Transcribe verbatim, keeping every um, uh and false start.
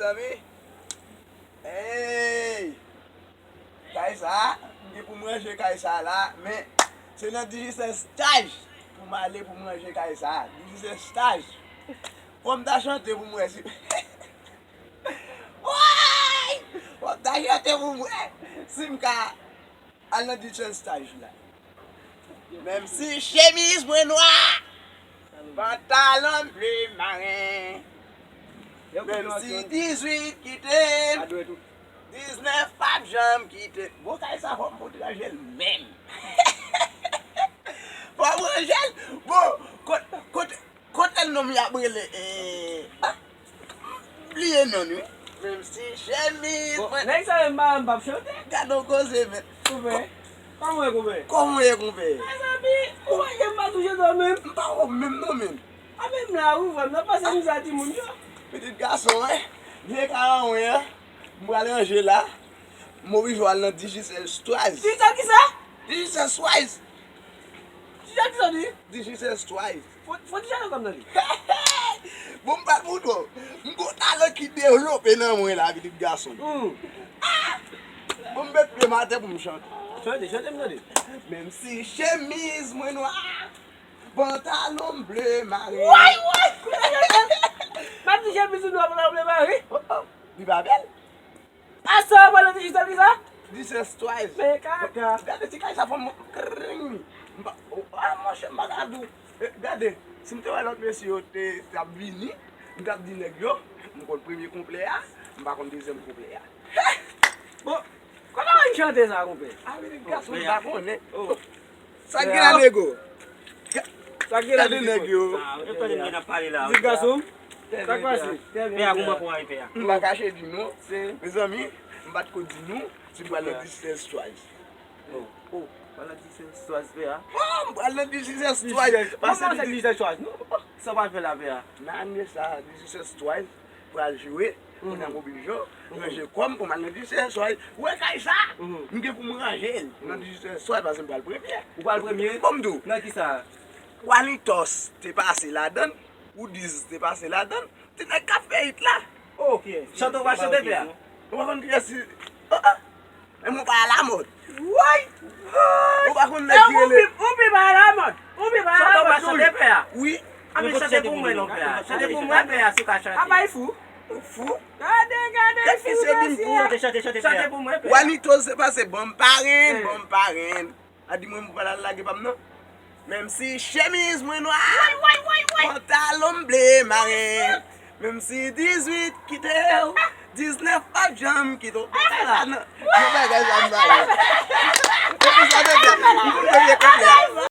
Zanmi, hey! Kay sa, m gen pou m ranje kay sa la, men se nan Digicel Style pou m ale pou m ranje kay sa. Digicel Style. Fò m ta chante pou m wè si. Woy! Fò m ta chante pou m wè si m ka al nan Digicel Style la. Menm si chemiz mwen nwa, pantalon m ble maren. Menm si dizuit kite m, diznèf p ap janm kite m. Bon, kay sa fò m pote ranje l menm. Fò m ranje l. Bon, kote, kote, kote nonm y ap rele? Eh, ah, bliye non wi. Menm si chemiz mwen. Nèg sa menm pa, m p ap chante. Gade yon koze, men. Konpè, kòman w ye, konpè? Kòman w ye, konpè? Mezanmi, ou wè ke m pa tou chante menm. M pa wè w menm non, men. A, menm la, ou wè m nan pase mizè a timoun yo. Pitit gason, wi. Byen ka anwen an. M pral ranje la. M oblije al nan Digicel Style. Digicel kisa? Digicel Style. Digicel kisa w di? Digicel Style. Fò, fò Digicel kòm nan li. Bon, m pral moutre w. M gon talan ki devlope nan mwen la, pitit gason. Hmm. Ah! Bon, m met pye m atè pou m chante. Chante, chante m tande. Menm si chemiz mwen nwa, pantalon m ble mare. Woy, woy! Kounye a, m ap di chemiz ou nwa, pantalon ble mare. Oh, oh, li pa bèl? Asa w pale de Digicel kisa? Digicel Style. Men kaka. Gade ti kay sa fò m kring. M pa, oh, ah, monchè, m pa ka di w. Eh, gade, si m te wè lòt mesye yo te, t ap vini, m t ap di nèg yo, m konn premye kouplè a, m pa konn dezyèm kouplè a. Bon, kote w jwenn chante sa, konpè? A, men gason, m pa konnen. Oh. Sa k gen la, nego? Sa k gen la, gade nèg yo. Yo tande moun ap pale la. Pitit gason m? Sa k pase? Pè a, kouman pou w ye, pè a? M pa kache di nou. Mezanmi, m pa t ko di nou si m pral nan Digicel Style. Oh, oh, pral nan Digicel Style, pè a. Oh, m pral nan Digicel Style. Pase Digicel Style, non? Sa w pral fè la, pè a? Nan ane sa, Digicel Style pral jwe, kounye a m oblije ranje kò m pou m al nan Digicel Style. Ou wè kay sa? M gen pou m ranje l nan Digicel Style paske m pral premye. Ou pral premye? Bon, m di w. Nan kisa? Wanitos te pase ladan l, Woodies te pase ladan l, ti nèg k ap fè hit la. Ok. Chante w pral chante, pè a? Ou pa konn kiyès ki, oh, oh. Men mwen pa alamòd. Woy! Ou pa konn nèg ki rele. Ou pi, ou pi pa alamòd. Ou pi pa alamòd toujou. Chante w pral chante, pè a? Wi. A, men chante pou mwen non, pè a. Chante pou mwen, pè a, si w ka chante. A, bay fou. Ou fou? Gade, gade, fou mesye a. Chante, chante, chante, pè a. Chante pou mwen, pè a. Wanitos te pase, bon, m pa renn, bon, m pa renn. A di mwen m pral al lage pa m nan. Menm si chemiz mwen nwa, pantalon m ble maren. Menm si dizuit kite w, diznèf p ap janm kite w. Bagay sa nan, yon bagay sa m pa wè.